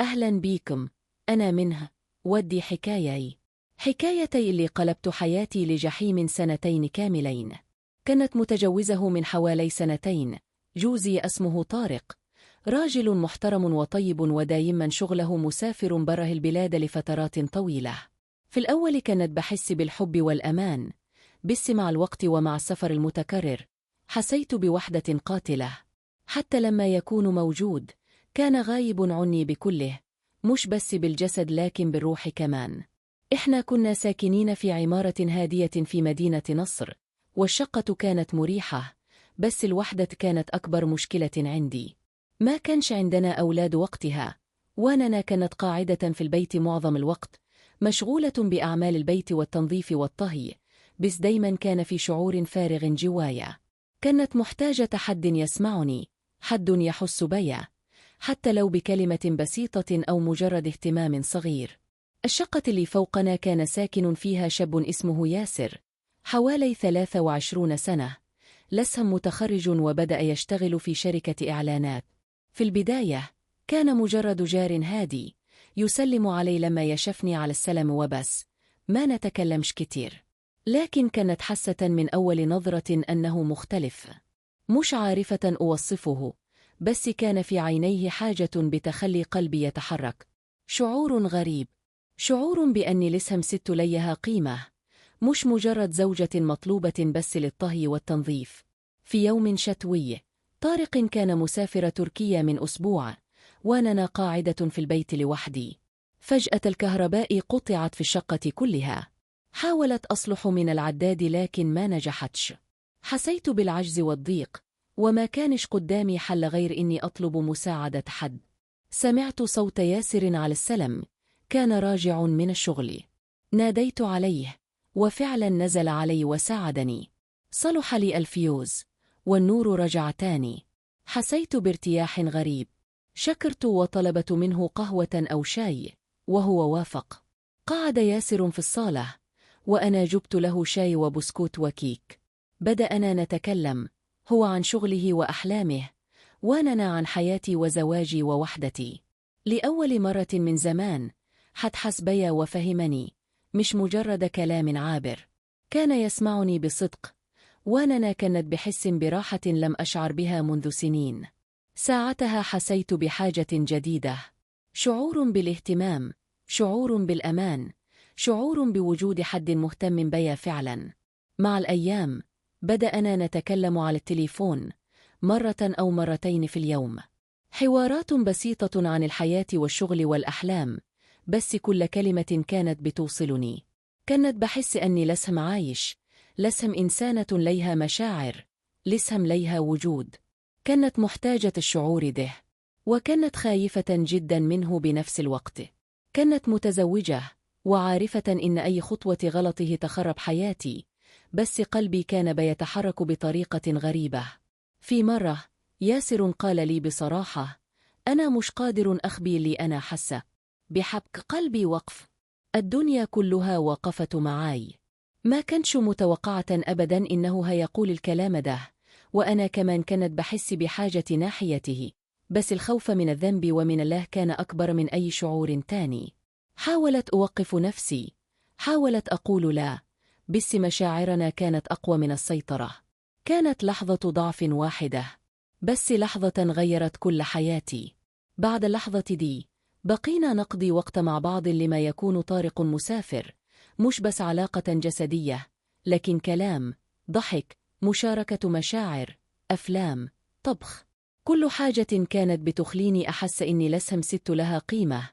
أهلا بيكم، أنا منه، ودي حكايتي. حكايتي اللي قلبت حياتي لجحيم سنتين كاملين. كانت متجوزه من حوالي سنتين. جوزي اسمه طارق، راجل محترم وطيب ودايما شغله مسافر بره البلاد لفترات طويلة. في الأول كانت بحس بالحب والأمان، بس مع الوقت ومع السفر المتكرر حسيت بوحدة قاتلة. حتى لما يكون موجود كان غايب عني بكله، مش بس بالجسد لكن بالروح كمان. إحنا كنا ساكنين في عمارة هادية في مدينة نصر، والشقة كانت مريحة، بس الوحدة كانت أكبر مشكلة عندي. ما كانش عندنا أولاد وقتها، وأنا كانت قاعدة في البيت معظم الوقت، مشغولة بأعمال البيت والتنظيف والطهي، بس دايما كان في شعور فارغ جوايا. كانت محتاجة حد يسمعني، حد يحس بيا، حتى لو بكلمة بسيطة أو مجرد اهتمام صغير. الشقة اللي فوقنا كان ساكن فيها شاب اسمه ياسر، حوالي 23 سنة، لسه متخرج وبدأ يشتغل في شركة إعلانات. في البداية كان مجرد جار هادي، يسلم علي لما يشفني على السلام وبس، ما نتكلمش كتير. لكن كانت حاسة من أول نظرة أنه مختلف. مش عارفة أوصفه، بس كان في عينيه حاجة بتخلي قلبي يتحرك. شعور غريب، شعور بأني لسه ست ليها قيمة، مش مجرد زوجة مطلوبة بس للطهي والتنظيف. في يوم شتوي، طارق كان مسافر تركيا من أسبوع، وأنا قاعدة في البيت لوحدي. فجأة الكهرباء قطعت في الشقة كلها. حاولت أصلح من العداد لكن ما نجحتش. حسيت بالعجز والضيق، وما كانش قدامي حل غير إني أطلب مساعدة حد. سمعت صوت ياسر على السلم، كان راجع من الشغل. ناديت عليه، وفعلا نزل علي وساعدني. صلح لي الفيوز، والنور رجع تاني. حسيت بارتياح غريب. شكرت وطلبت منه قهوة أو شاي، وهو وافق. قعد ياسر في الصالة، وأنا جبت له شاي وبسكوت وكيك. بدأنا نتكلم، هو عن شغله وأحلامه، وأنا عن حياتي وزواجي ووحدتي. لأول مرة من زمان حد حس بيا وفهمني، مش مجرد كلام عابر. كان يسمعني بصدق، وأنا كانت بحس براحة لم أشعر بها منذ سنين. ساعتها حسيت بحاجة جديدة، شعور بالاهتمام، شعور بالأمان، شعور بوجود حد مهتم بيا فعلا. مع الأيام بدأنا نتكلم على التليفون مرة أو مرتين في اليوم. حوارات بسيطة عن الحياة والشغل والأحلام، بس كل كلمة كانت بتوصلني. كانت بحس أني لسهم عايش، لسهم إنسانة ليها مشاعر، لسهم ليها وجود. كانت محتاجة الشعور ده، وكانت خايفة جدا منه بنفس الوقت. كانت متزوجة وعارفة إن أي خطوة غلطه تخرب حياتي، بس قلبي كان بيتحرك بطريقة غريبة. في مرة ياسر قال لي بصراحة: أنا مش قادر أخبي اللي أنا حاسة بحبك. قلبي وقف، الدنيا كلها وقفت معاي. ما كنتش متوقعة أبدا إنه هيقول الكلام ده، وأنا كمان كانت بحس بحاجة ناحيته، بس الخوف من الذنب ومن الله كان أكبر من أي شعور تاني. حاولت أوقف نفسي، حاولت أقول لا، بس مشاعرنا كانت أقوى من السيطرة. كانت لحظة ضعف واحدة، بس لحظة غيرت كل حياتي. بعد اللحظة دي بقينا نقضي وقت مع بعض لما يكون طارق مسافر، مش بس علاقة جسدية، لكن كلام، ضحك، مشاركة مشاعر، أفلام، طبخ. كل حاجة كانت بتخليني أحس إني لسهم ست لها قيمة،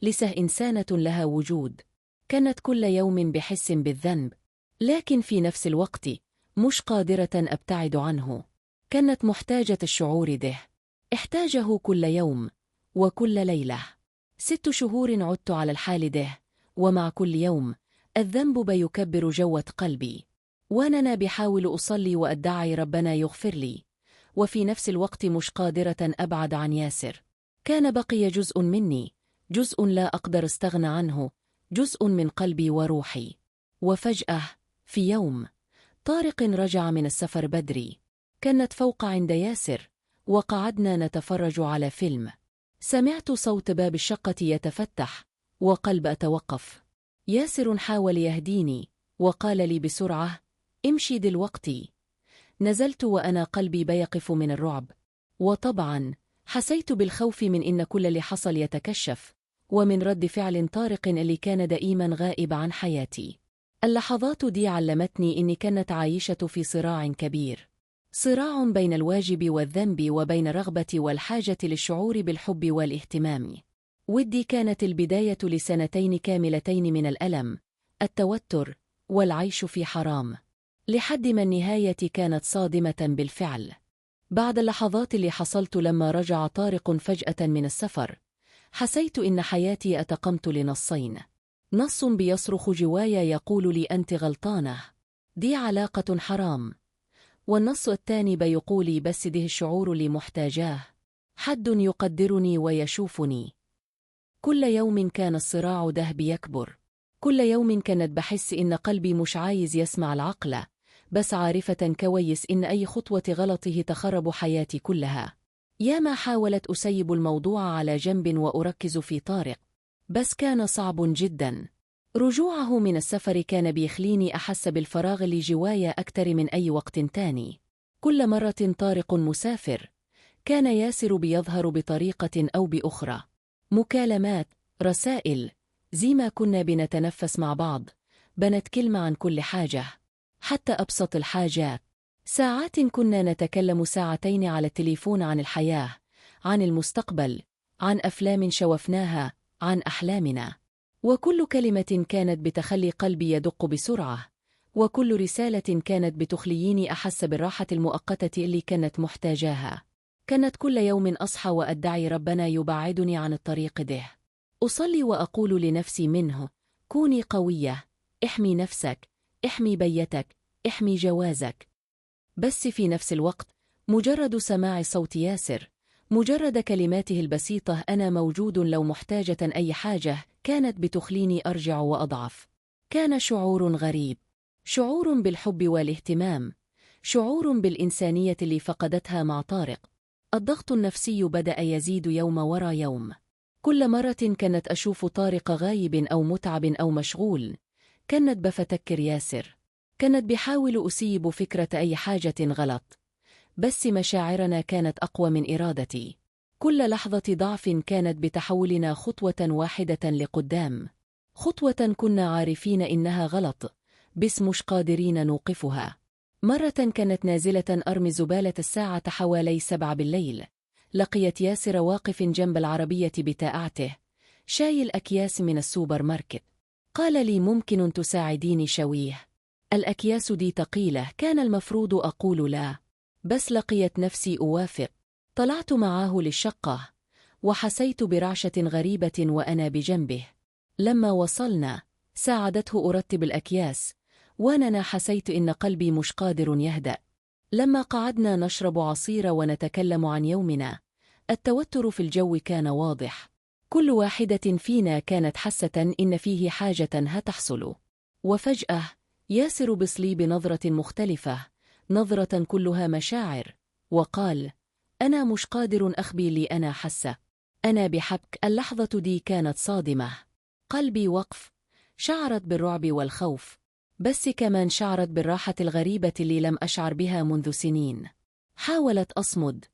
لسه إنسانة لها وجود. كانت كل يوم بحس بالذنب، لكن في نفس الوقت مش قادرة أبتعد عنه. كانت محتاجة الشعور ده، احتاجه كل يوم وكل ليلة. 6 شهور عدت على الحال ده، ومع كل يوم الذنب بيكبر جوة قلبي، وأنا بحاول أصلي وأدعي ربنا يغفر لي، وفي نفس الوقت مش قادرة أبعد عن ياسر. كان بقي جزء مني، جزء لا أقدر استغنى عنه، جزء من قلبي وروحي. وفجأة في يوم طارق رجع من السفر بدري. كانت فوق عند ياسر، وقعدنا نتفرج على فيلم. سمعت صوت باب الشقة يتفتح وقلب أتوقف. ياسر حاول يهديني وقال لي بسرعة: امشي دلوقتي. نزلت وأنا قلبي بيقف من الرعب، وطبعا حسيت بالخوف من إن كل اللي حصل يتكشف، ومن رد فعل طارق اللي كان دائما غائب عن حياتي. اللحظات دي علمتني إني كانت عايشة في صراع كبير، صراع بين الواجب والذنب، وبين الرغبة والحاجة للشعور بالحب والاهتمام. ودي كانت البداية لسنتين كاملتين من الألم، التوتر، والعيش في حرام، لحد ما النهاية كانت صادمة بالفعل. بعد اللحظات اللي حصلت لما رجع طارق فجأة من السفر، حسيت إن حياتي أتقمت لنصين. نص بيصرخ جوايا يقول لي أنت غلطانة، دي علاقة حرام، والنص الثاني بيقولي بس ده الشعور اللي محتاجاه، حد يقدرني ويشوفني. كل يوم كان الصراع ده بيكبر، كل يوم كانت بحس إن قلبي مش عايز يسمع العقل، بس عارفة كويس إن أي خطوة غلطه تخرب حياتي كلها. ياما حاولت أسيب الموضوع على جنب وأركز في طارق، بس كان صعب جدا. رجوعه من السفر كان بيخليني أحس بالفراغ اللي جوايا أكتر من أي وقت تاني. كل مرة طارق مسافر كان ياسر بيظهر بطريقة أو بأخرى، مكالمات، رسائل، زي ما كنا بنتنفس مع بعض، بنتكلم عن كل حاجة، حتى أبسط الحاجات. ساعات كنا نتكلم ساعتين على التليفون عن الحياة، عن المستقبل، عن أفلام شوفناها، عن أحلامنا. وكل كلمة كانت بتخلي قلبي يدق بسرعة، وكل رسالة كانت بتخليني أحس بالراحة المؤقتة اللي كانت محتاجاها. كانت كل يوم أصحى وأدعي ربنا يبعدني عن الطريق ده. أصلي وأقول لنفسي منه: كوني قوية، احمي نفسك، احمي بيتك، احمي جوازك. بس في نفس الوقت مجرد سماع صوت ياسر، مجرد كلماته البسيطة أنا موجود لو محتاجة أي حاجة، كانت بتخليني أرجع وأضعف. كان شعور غريب، شعور بالحب والاهتمام، شعور بالإنسانية اللي فقدتها مع طارق. الضغط النفسي بدأ يزيد يوم ورا يوم. كل مرة كانت أشوف طارق غايب أو متعب أو مشغول، كانت بفتكر ياسر. كانت بحاول أسيب فكرة أي حاجة غلط، بس مشاعرنا كانت أقوى من إرادتي. كل لحظة ضعف كانت بتحولنا خطوة واحدة لقدام، خطوة كنا عارفين إنها غلط، بس مش قادرين نوقفها. مرة كانت نازلة أرمي زبالة الساعة حوالي 7 بالليل، لقيت ياسر واقف جنب العربية بتاعته، شايل أكياس من السوبر ماركت. قال لي: ممكن تساعديني شويه؟ الأكياس دي تقيلة. كان المفروض أقول لا، بس لقيت نفسي أوافق. طلعت معاه للشقة وحسيت برعشة غريبة وأنا بجنبه. لما وصلنا ساعدته أرتب الأكياس، وأنا حسيت إن قلبي مش قادر يهدأ. لما قعدنا نشرب عصير ونتكلم عن يومنا، التوتر في الجو كان واضح. كل واحدة فينا كانت حاسة إن فيه حاجة هتحصل. وفجأة ياسر بصلي بنظرة مختلفة، نظرة كلها مشاعر، وقال: أنا مش قادر أخبي اللي أنا حاسة، أنا بحبك. اللحظة دي كانت صادمة، قلبي وقف، شعرت بالرعب والخوف، بس كمان شعرت بالراحة الغريبة اللي لم أشعر بها منذ سنين. حاولت أصمد،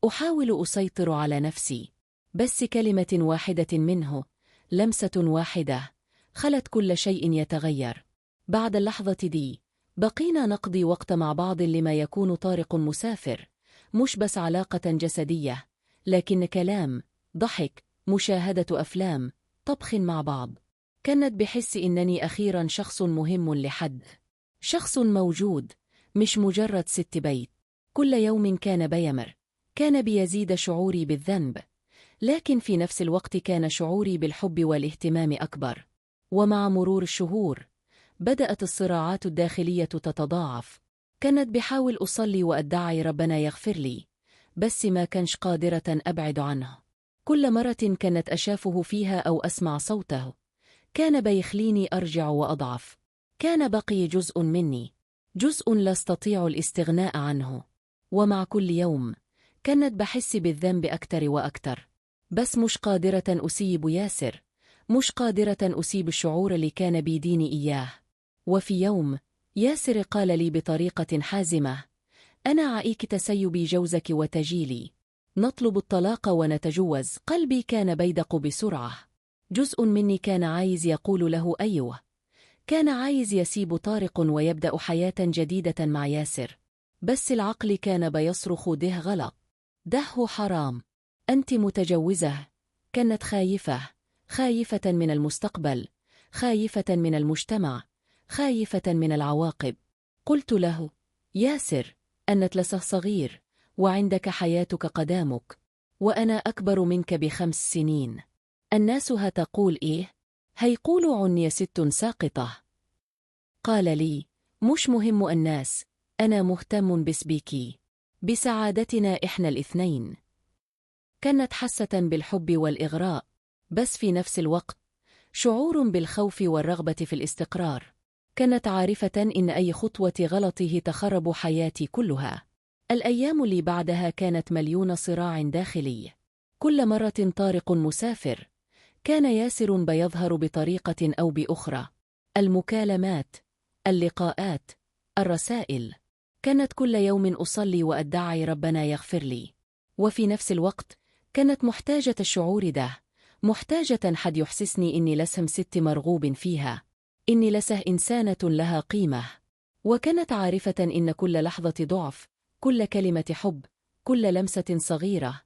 أحاول أسيطر على نفسي، بس كلمة واحدة منه، لمسة واحدة، خلت كل شيء يتغير. بعد اللحظة دي بقينا نقضي وقت مع بعض لما يكون طارق مسافر، مش بس علاقة جسدية، لكن كلام، ضحك، مشاهدة أفلام، طبخ مع بعض. كانت بحس إنني أخيرا شخص مهم لحد، شخص موجود، مش مجرد ست بيت. كل يوم كان بيمر كان بيزيد شعوري بالذنب، لكن في نفس الوقت كان شعوري بالحب والاهتمام أكبر. ومع مرور الشهور بدأت الصراعات الداخلية تتضاعف. كانت بحاول أصلي وأدعي ربنا يغفر لي، بس ما كانش قادرة أبعد عنه. كل مرة كانت أشافه فيها أو أسمع صوته كان بيخليني أرجع وأضعف. كان بقي جزء مني، جزء لا أستطيع الاستغناء عنه. ومع كل يوم كانت بحس بالذنب أكتر وأكتر. بس مش قادرة أسيب ياسر، مش قادرة أسيب الشعور اللي كان بيديني إياه. وفي يوم ياسر قال لي بطريقة حازمة: أنا عائك تسيبي جوزك وتجيلي، نطلب الطلاق ونتجوز. قلبي كان بيدق بسرعة. جزء مني كان عايز يقول له أيوه، كان عايز يسيب طارق ويبدأ حياة جديدة مع ياسر، بس العقل كان بيصرخ: ده غلط، ده حرام، أنت متجوزة. كانت خايفة، خايفة من المستقبل، خايفة من المجتمع، خايفة من العواقب. قلت له: ياسر، أنت لسه صغير وعندك حياتك قدامك، وأنا أكبر منك ب5 سنين. الناس هتقول إيه؟ هيقولوا عني ست ساقطة. قال لي: مش مهم الناس، أنا مهتم بس بيكي، بسعادتنا إحنا الاثنين. كانت حاسة بالحب والإغراء، بس في نفس الوقت شعور بالخوف والرغبة في الاستقرار. كانت عارفة إن أي خطوة غلطه تخرب حياتي كلها. الأيام اللي بعدها كانت مليون صراع داخلي. كل مرة طارق مسافر كان ياسر بيظهر بطريقة أو بأخرى. المكالمات، اللقاءات، الرسائل. كانت كل يوم أصلي وأدعي ربنا يغفر لي. وفي نفس الوقت كانت محتاجة الشعور ده، محتاجة حد يحسسني إني لسه ست مرغوب فيها، إني لسه إنسانة لها قيمة. وكانت عارفة إن كل لحظة ضعف، كل كلمة حب، كل لمسة صغيرة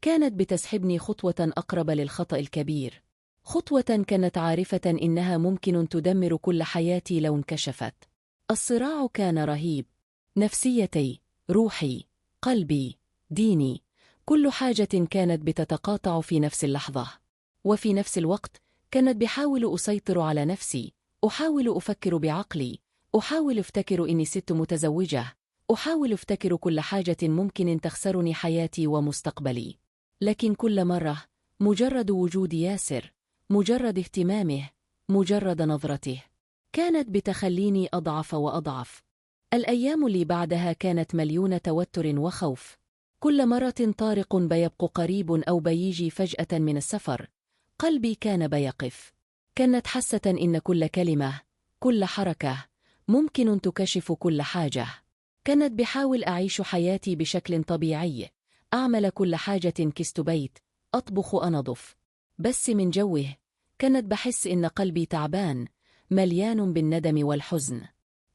كانت بتسحبني خطوة أقرب للخطأ الكبير. خطوة كانت عارفة إنها ممكن تدمر كل حياتي لو انكشفت. الصراع كان رهيب. نفسيتي، روحي، قلبي، ديني، كل حاجة كانت بتتقاطع في نفس اللحظة. وفي نفس الوقت كانت بحاول أسيطر على نفسي، أحاول أفكر بعقلي، أحاول أفتكر إني ست متزوجة، أحاول أفتكر كل حاجة ممكن تخسرني حياتي ومستقبلي. لكن كل مرة مجرد وجود ياسر، مجرد اهتمامه، مجرد نظرته، كانت بتخليني أضعف وأضعف. الأيام اللي بعدها كانت مليون توتر وخوف. كل مرة طارق بيبقى قريب أو بيجي فجأة من السفر، قلبي كان بيقف. كانت حاسة إن كل كلمة، كل حركة ممكن تكشف كل حاجة. كانت بحاول أعيش حياتي بشكل طبيعي، أعمل كل حاجة، كست بيت، أطبخ، أنظف، بس من جوه كانت بحس إن قلبي تعبان، مليان بالندم والحزن.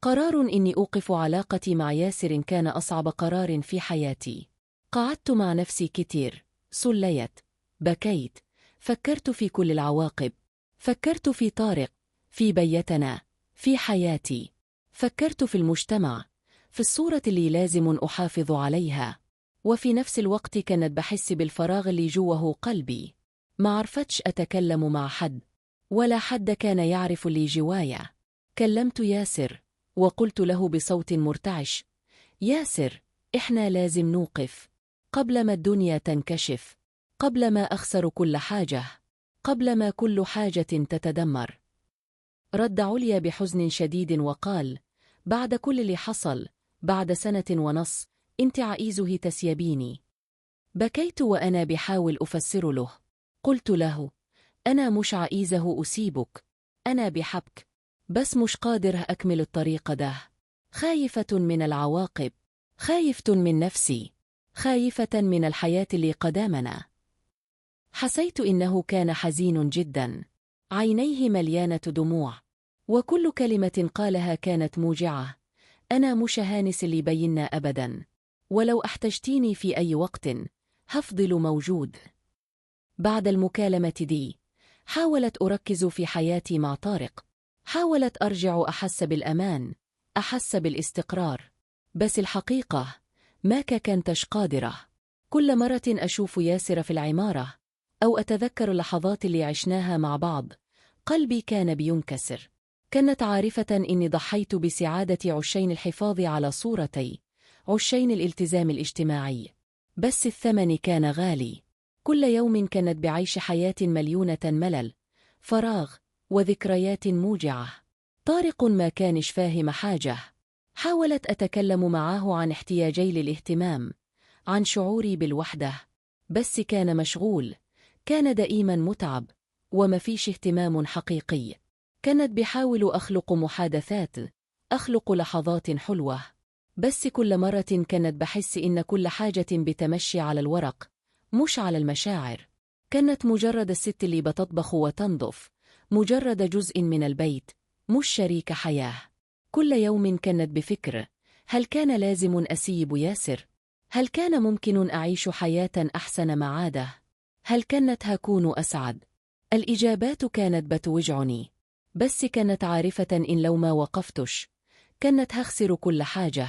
قرار إني أوقف علاقتي مع ياسر كان أصعب قرار في حياتي. قعدت مع نفسي كتير، صليت، بكيت، فكرت في كل العواقب، فكرت في طارق، في بيتنا، في حياتي، فكرت في المجتمع، في الصورة اللي لازم أحافظ عليها. وفي نفس الوقت كانت بحس بالفراغ اللي جوه قلبي. ما عرفتش أتكلم مع حد، ولا حد كان يعرف اللي جوايا. كلمت ياسر وقلت له بصوت مرتعش: ياسر، إحنا لازم نوقف قبل ما الدنيا تنكشف، قبل ما أخسر كل حاجة، قبل ما كل حاجة تتدمر. رد عليا بحزن شديد وقال: بعد كل اللي حصل، بعد 1.5 سنة، انت عايزه تسيبيني؟ بكيت وأنا بحاول أفسر له. قلت له: أنا مش عايزه أسيبك، أنا بحبك، بس مش قادر أكمل الطريق ده. خايفة من العواقب، خايفة من نفسي، خايفة من الحياة اللي قدامنا. حسيت إنه كان حزين جدا، عينيه مليانة دموع، وكل كلمة قالها كانت موجعة. أنا مش هانس اللي بينا أبدا، ولو احتجتيني في أي وقت هفضل موجود. بعد المكالمة دي حاولت أركز في حياتي مع طارق، حاولت أرجع أحس بالأمان، أحس بالاستقرار، بس الحقيقة ما كنتش قادرة. كل مرة أشوف ياسر في العمارة أو أتذكر اللحظات اللي عشناها مع بعض، قلبي كان بينكسر. كانت عارفة إني ضحيت بسعادة عشين الحفاظ على صورتي، عشين الالتزام الاجتماعي، بس الثمن كان غالي. كل يوم كانت بعيش حياة مليونة ملل، فراغ، وذكريات موجعة. طارق ما كانش فاهم حاجة. حاولت أتكلم معاه عن احتياجي للاهتمام، عن شعوري بالوحدة، بس كان مشغول، كان دائما متعب، ومفيش اهتمام حقيقي. كانت بحاول أخلق محادثات، أخلق لحظات حلوة، بس كل مرة كانت بحس إن كل حاجة بتمشي على الورق مش على المشاعر. كانت مجرد الست اللي بتطبخ وتنظف، مجرد جزء من البيت، مش شريك حياة. كل يوم كانت بفكر، هل كان لازم أسيب ياسر؟ هل كان ممكن أعيش حياة أحسن معاده؟ هل كانت هكون أسعد؟ الإجابات كانت بتوجعني، بس كانت عارفة إن لو ما وقفتش كانت هخسر كل حاجة.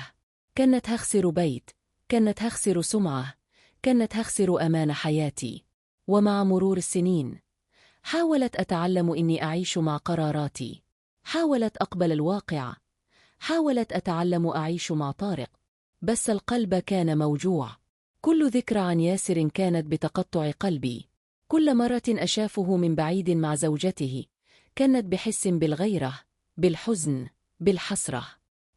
كانت هخسر بيت، كانت هخسر سمعة، كانت هخسر أمان حياتي. ومع مرور السنين حاولت أتعلم إني أعيش مع قراراتي، حاولت أقبل الواقع، حاولت أتعلم أعيش مع طارق، بس القلب كان موجوع. كل ذكرى عن ياسر كانت بتقطع قلبي. كل مرة أشافه من بعيد مع زوجته كانت بحس بالغيرة، بالحزن، بالحسرة.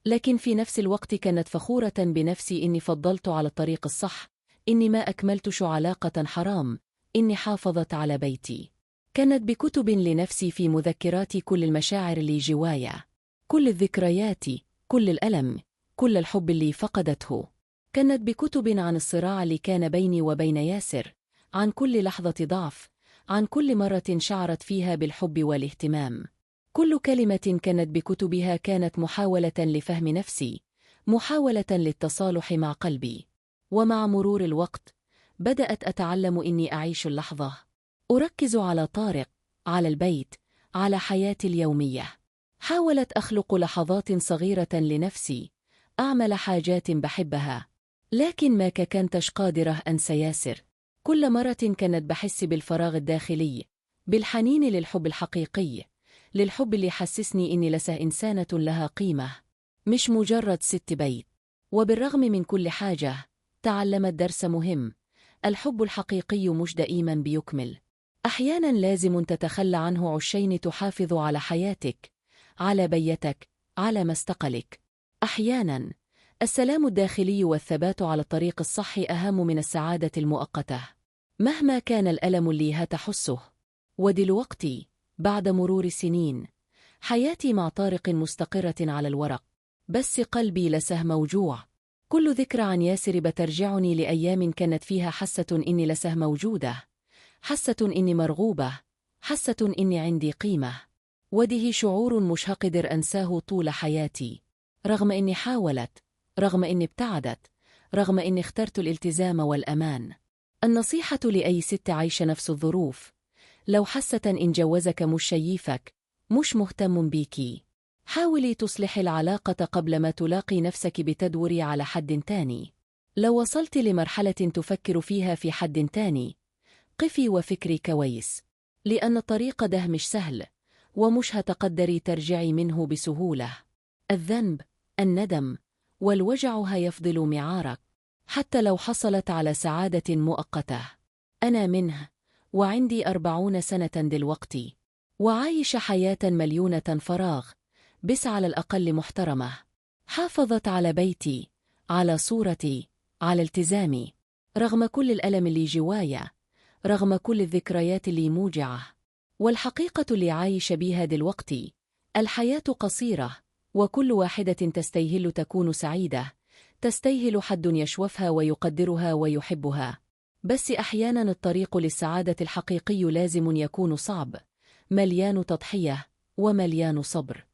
لكن في نفس الوقت كانت فخورة بنفسي إني فضلت على الطريق الصح، إني ما أكملتش علاقة حرام، إني حافظت على بيتي. كانت بكتب لنفسي في مذكراتي كل المشاعر اللي جوايا، كل الذكريات، كل الألم، كل الحب اللي فقدته. كانت بكتب عن الصراع اللي كان بيني وبين ياسر، عن كل لحظة ضعف، عن كل مرة شعرت فيها بالحب والاهتمام. كل كلمة كانت بكتبها كانت محاولة لفهم نفسي، محاولة للتصالح مع قلبي. ومع مرور الوقت بدأت أتعلم إني أعيش اللحظة، أركز على طارق، على البيت، على حياتي اليومية. حاولت أخلق لحظات صغيرة لنفسي، أعمل حاجات بحبها، لكن ما كنتش قادرة أنسى ياسر. كل مرة كانت بحس بالفراغ الداخلي، بالحنين للحب الحقيقي، للحب اللي حسسني إني لسه إنسانة لها قيمة، مش مجرد ست بيت. وبالرغم من كل حاجة تعلمت درس مهم: الحب الحقيقي مش دائما بيكمل. أحيانا لازم تتخلى عنه عشان تحافظ على حياتك، على بيتك، على مستقبلك. أحيانا السلام الداخلي والثبات على الطريق الصح أهم من السعادة المؤقتة، مهما كان الألم اللي هتحسه. ودلوقتي بعد مرور سنين حياتي مع طارق مستقرة على الورق، بس قلبي لسه موجوع. كل ذكرى عن ياسر بترجعني لأيام كانت فيها حاسة إني لسه موجودة، حاسة إني مرغوبة، حاسة إني عندي قيمة. وده شعور مش هقدر أنساه طول حياتي، رغم إني حاولت، رغم إني ابتعدت، رغم إني اخترت الالتزام والأمان. النصيحة لأي ست عايشة نفس الظروف: لو حست إن جوزك مش شايفك، مش مهتم بيكي، حاولي تصلحي العلاقة قبل ما تلاقي نفسك بتدوري على حد تاني. لو وصلت لمرحلة تفكر فيها في حد تاني، قفي وفكري كويس، لأن الطريق ده مش سهل، ومش هتقدري ترجعي منه بسهولة. الذنب، الندم، والوجع هيفضل معارك حتى لو حصلت على سعادة مؤقتة. أنا منه، وعندي 40 سنة دلوقتي، وعايشة حياة مليونة فراغ، بس على الأقل محترمة. حافظت على بيتي، على صورتي، على التزامي، رغم كل الألم اللي جوايا، رغم كل الذكريات اللي موجعة. والحقيقة اللي عايشة بيها دلوقتي: الحياة قصيرة، وكل واحدة تستاهل تكون سعيدة، تستاهل حد يشوفها ويقدرها ويحبها. بس أحيانا الطريق للسعادة الحقيقي لازم يكون صعب، مليان تضحية ومليان صبر.